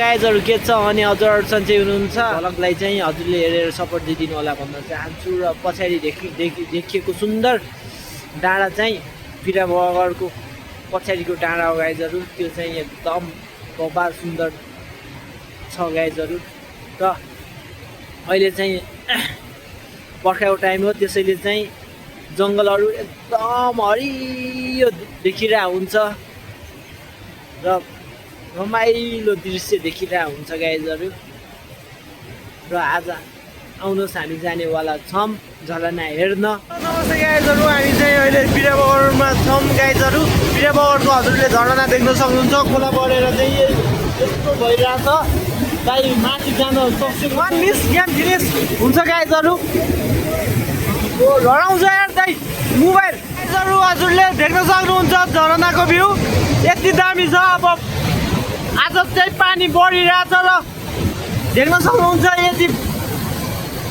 गाइजहरु के छ अनि हजुरहरु सन्चै हुनुहुन्छ भ्लगलाई चाहिँ हजुरले हेरेर सपोर्ट दिदिनु होला भन्न चाहन्छु र पछाडी देखिएको सुन्दर डाँडा चाहिँ बिरा बगरको पछाडीको डाँडा हो गाइजहरु त्यो चाहिँ एकदम बबाल सुन्दर छ गाइजहरु र अहिले चाहिँ बर्खाको टाइम हो त्यसैले चाहिँ जंगलहरु एकदम हरियो देखिरा हुन्छ र रमाइलो दृश्य देखिरा हुन्छ गाइजहरु र आज आउनुहोस् हामी जानेवाला छौं झरना हेर्न। नमस्ते गाइजहरु हामी चाहिँ अहिले बिराबगरमा छौं गाइजहरु बिराबगरको हजुरले झरना देख्न सक्नुहुन्छ खोला बढेर चाहिँ यस्तो भइरहेछ गाई माथि जान सक्छु 1 मिस यहाँ फिनिस हुन्छ गाइजहरु लडाउँछ यार दाइ मोबाइल गाइजहरु हजुरले देख्न सक्नुहुन्छ झरनाको भ्यू यति दामी छ। अब आज चाहिँ पानी बढिरहेछ र देख्न सक्नुहुन्छ यति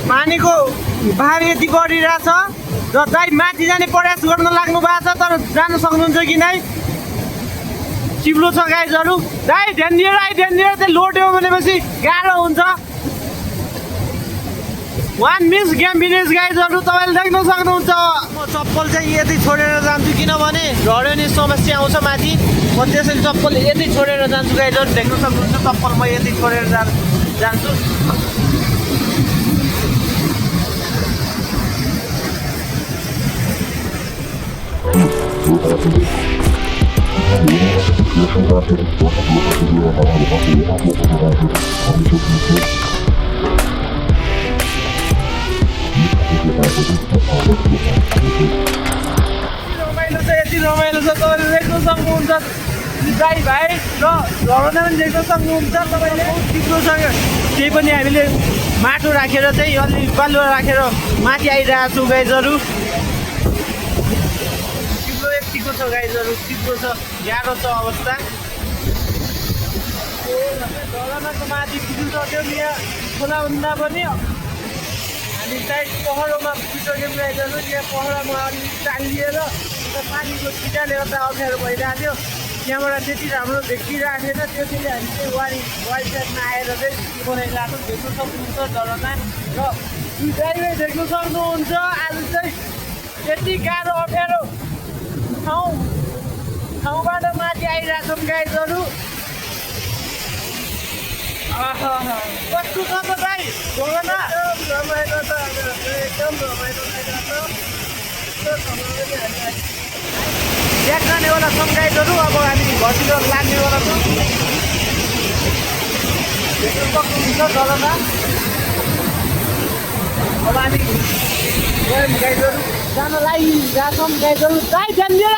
पानीको भार यति बढिरहेछ र दाइ माथि जाने प्रयास गर्न लाग्नु भएको छ तर जान सक्नुहुन्छ कि नै चिप्लो छ गाइजहरु दाइ ध्यान दिएर चाहिँ लोड्यो भनेपछि गाह्रो हुन्छ 1 मिस गेम फिनिस गाइजहरु तपाईले देख्न सक्नुहुन्छ। म चप्पल चाहिँ यति छोडेर जान्छु किनभने झर्ने समस्या आउँछ माथि म त्यसैले चप्पल यति छोडेर जान्छु गाइजहरु देख्न सक्नुहुन्छ चप्पल म यति छोडेर जान्छु। रमाइलो छ तपाईले देख्न सक्नुहुन्छ दाइ भाइ र झरना पनि देख्न सक्नुहुन्छ तपाईले बहुत चिप्लो छ त्यही पनि हामीले माटो राखेर चाहिँ अलि बालुवा राखेर माथि आइरहेको छु गाइजहरु चिप्लो यतिको छ गाइजहरु चिप्लो छ गाह्रो छ अवस्था झरनाको माथि पुगिसक्यो यहाँ खोला भन्दा पनि हामी साइड पहरोमा पुगिसक्यौँ गाइजहरु यहाँ पहरामा अलि टालिएर पानीको छिटाले गर्दा अप्ठ्यारो भइरहेको थियो त्यहाँबाट त्यति राम्रो देखिरहेको थिएन त्यसैले हामी चाहिँ वारी साइडमा आएर चाहिँ बनाइरहेको देख्न सक्नुहुन्छ झरना र ड्राइभर देख्न सक्नुहुन्छ आज चाहिँ त्यति गाह्रो अप्ठ्यारो ठाउँबाट माथि आइरहेछौँ गाइजहरु कस्तो छ त दाइ झरना रमाइलो त एकदम रमाइलो ब्याग जानेवाला छौँ गाइजहरु अब हामी घरतिर लाग्नेवाला छौँ देख्न सक्नुहुन्छ झरना अब हामी गयौँ गाइजहरु जान लागिरहेछौँ गाइजहरु दाइ ध्यान दिएर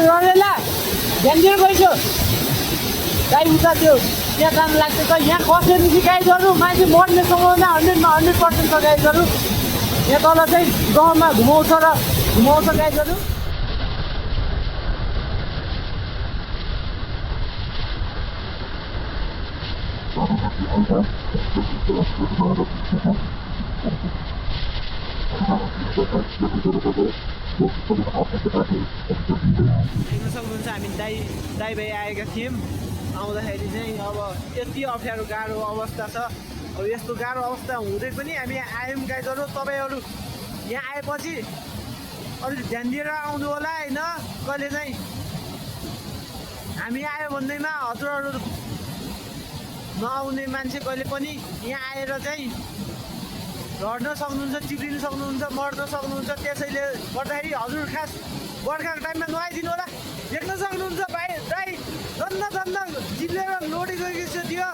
लडेला ध्यान दिएर गइसक्यो दाइ उता त्यो त्यहाँ जान लाग्छ त यहाँ खसेपछि गाइजहरु मान्छे मर्ने सम्भावना 100% छ गाइजहरु यहाँ तल चाहिँ गाउँमा घुमाउँछ गाइजहरु देख्न सक्नुहुन्छ हामी दाइ भाइ आएका थियौँ आउँदाखेरि चाहिँ अब यति अप्ठ्यारो गाह्रो अवस्था छ अब यस्तो गाह्रो अवस्था हुँदै पनि हामी आयौँ गाइजहरु तपाईहरु यहाँ आएपछि अलि ध्यान दिएर आउनु होला हैन कहिले चाहिँ हामी आयो भन्दैमा हजुरहरु नआउने मान्छे कहिले पनि यहाँ आएर चाहिँ लड्न सक्नुहुन्छ चिप्लिन सक्नुहुन्छ मर्न सक्नुहुन्छ त्यसैले गर्दाखेरि हजुर खास बर्खाको टाइममा नआइदिनु होला देख्न सक्नुहुन्छ भाइ दाइ धन्न चिप्लेर लोडी गइसक्यो थियो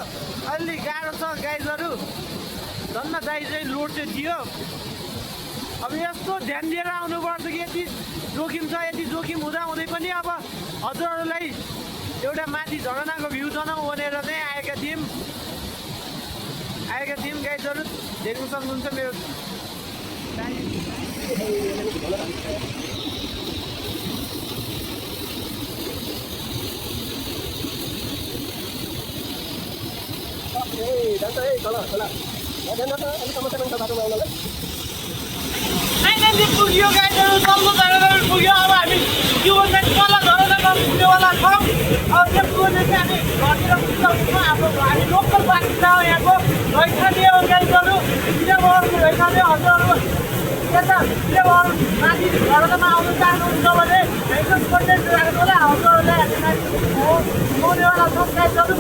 अलि गाह्रो छ गाइजहरु धन्न दाइ चाहिँ लोड चाहिँ थियो अब यस्तो ध्यान दिएर आउनुपर्छ कि यति जोखिम छ यति जोखिम हुँदै पनि अब हजुरहरुलाई एउटा माथि झरनाको भ्यू जनाऊ भनेर चाहिँ आएका थियौँ गाइजहरु देख्न सक्नुहुन्छ मेरो पुग्यो गाइजहरु तल्लो झरना पुग्यो अब हामी त्यो भन्दा तल झरनामा पुग्नेवाला छौँ अब त्यो पुग्ने चाहिँ हामी घरतिर सक्नुहुन्छ हाम्रो हामी लोकल बासिन्दा हो यहाँको रैथाने गाइजहरू बिराबहरको रैथाने हजुरहरू यता बिराबहर माथि झरनामा आउनु चाहनुहुन्छ भने भेकल कन्टेन्ट राख्नु होला हजुरहरूलाई हामी आउनेवाला छौँ गाइजहरू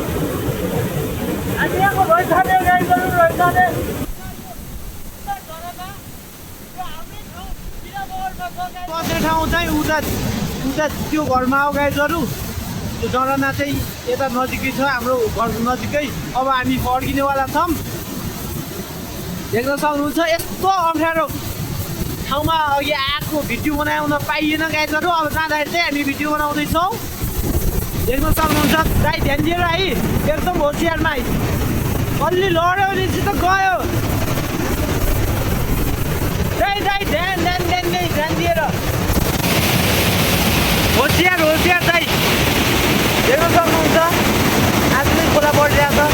हामी यहाँको रैथाने गाइजहरू रैथाने बस्ने ठाउँ चाहिँ उता त्यो घरमा हो गाइजहरू त्यो झरना चाहिँ यता नजिकै छ हाम्रो घरको नजिकै अब हामी फर्किनेवाला छौँ देख्न सक्नुहुन्छ यस्तो अप्ठ्यारो ठाउँमा अघि आएको भिडियो बनाउन पाइएन गाइजहरू अब जाँदाखेरि चाहिँ हामी भिडियो बनाउँदैछौँ देख्न सक्नुहुन्छ दाइ ध्यान दिएर है एकदम होसियारमा है अलि लड्यो भने चाहिँ त गयो दाइ ध्यान दिएर होसियार दाइ देख्न सक्नुहुन्छ आज चाहिँ खोला परिरहेको छ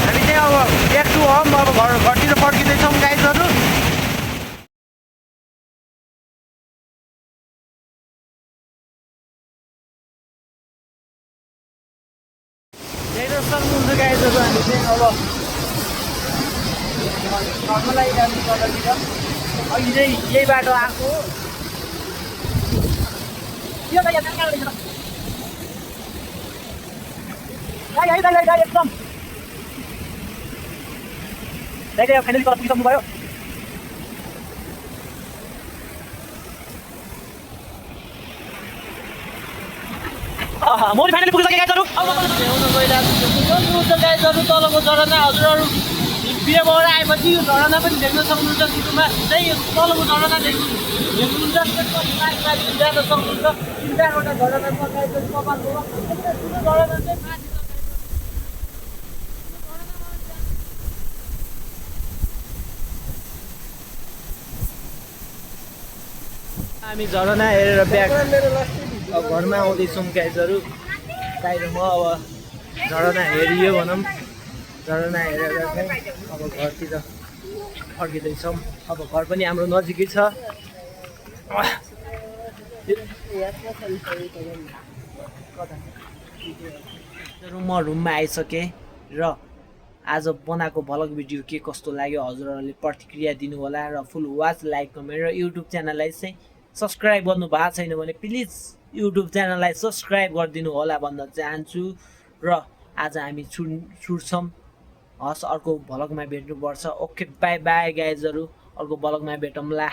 हामी चाहिँ अब ब्याक टु होम अब घरतिर फर्किँदैछौँ गाइजहरू देख्न सक्नुहुन्छ गाइजहरू हामी चाहिँ अब घरमा लागिरहनु पर्दाखेरि अघि चाहिँ यही बाटो आएको एकदम फाइनली तल पुगिसक्नु भयो म फाइनली पुगिसकेँ गाइजहरू गाइजहरू तलको झरना हजुरहरू बिहेबाट आएपछि यो झरना पनि देख्न सक्नुहुन्छ सिटोमा चाहिँ तलको झरना देख्नुहुन्छ जान सक्नुहुन्छ तिनवटा झरना गाइजहरू कपालको झरना चाहिँ माथि हामी झरना हेरेर ब्याग घरमा आउँदैछौँ गाइजहरू बाहिर म अब झरना हेरियो भनौँ झरना हेरेर चाहिँ अब घरतिर फर्किँदैछौँ अब घर पनि हाम्रो नजिकै छ म रुममा आइसकेँ र आज बनाएको भ्लग भिडियो के कस्तो लाग्यो हजुरहरूले प्रतिक्रिया दिनु होला र फुल वाच लाइक कमेन्ट र युट्युब च्यानललाई चाहिँ सब्सक्राइब गर्नु भएको छैन भने प्लिज युट्युब च्यानललाई सब्सक्राइब गरिदिनु होला भन्न चाहन्छु र आज हामी छुट्छौँ हस् अर्को भ्लगमा भेट्नुपर्छ ओके बाई बाई गाइजहरू अर्को भ्लगमा भेटौँला